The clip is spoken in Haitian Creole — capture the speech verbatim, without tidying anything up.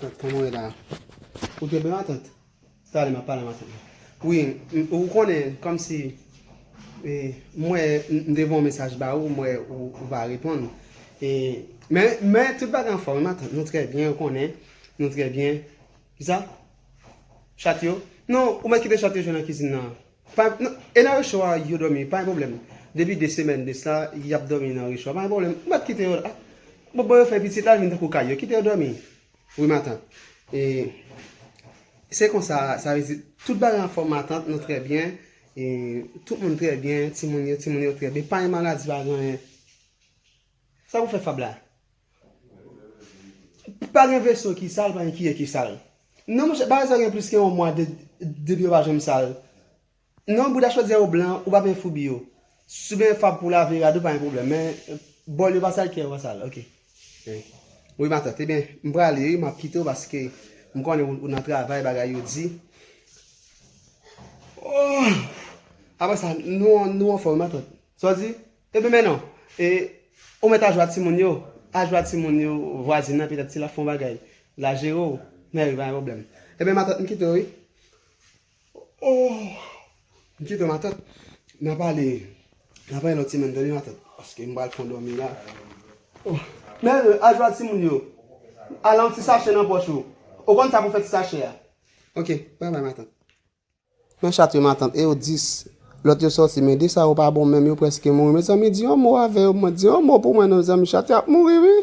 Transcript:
Kòman w ye la? Ou trè byen, matant? Talè m ap pale matant. Wi, m- ou konnen, kòmsi, e, m wè, m- m te voye yon mesaj ba ou, m wè ou, ou pa reponn. E, men, men tout bagay anfòm, wi, matant. Nou trè byen, ou konnen. Nou trè byen. Kisa? Chat yo? Non, ou mèt kite chat yo jwe nan kizin nan. Pa, non, e nan recho a yo dòmi, pa gen pwoblèm. Depi de semèn de sa, y ap dòmi nan recho a, pa gen pwoblèm. Ou mèt kite yo la. Bon, bon, yo fè pitit la, vin tankou kay yo. Kite yo dòmi. Wi, matant. E, se konsa, sa vle di, tout bagay anfòm, matant, nou trè byen. E, tout moun trè byen, timoun yo, timoun yo trè byen. Pa gen maladi, pa gen anyen. Sa pou fè fab la? Pa gen veso ki sal, pa gen kiyè ki sal. Non, monchè, bagay sa gen plis ke yon mwa de, depi yo pa janm sal. Non, bouda chòdyè yo blan, ou pa byen foubi yo. Si w gen fab pou lave rad ou, pa gen pwoblèm. Men, bòl yo pa sal, kiyè yo pa sal. Ok. Wi, matant. Ebyen, m prale, wi, m ap kite w paske m konnen ou, ou nan travay, bagay yo di. Oh! Apre sa, nou, nou anfòm, matant. Sa w di? Ebyen, men non. E, ou mèt al jwe a timoun yo. Al jwe a timoun yo, vwazin nan, petèt si l ap fè yon bagay. L a jere w. Men wi, pa gen pwoblèm. Ebyen, matant, m kite w, wi. Oh! M kite w, matant. N a pale. N a pale lòt semèn, tande, matant. Paske m pral fon dòmi la. Oh! Men wi, al jwe a timoun yo. Al an ti sachè nan pòch ou. Ou konn sa pou fè ti sachè a. Ok, bay bay, matant. Men chat yo, matant, e yo dis. Lòt yo sòti, men de sa yo pa bon menm, yo prèske mouri. Mezanmi, di yon mo avè yo, mwen, di yon mo pou mwen, non, mezanmi, chat yo ap mouri, wi.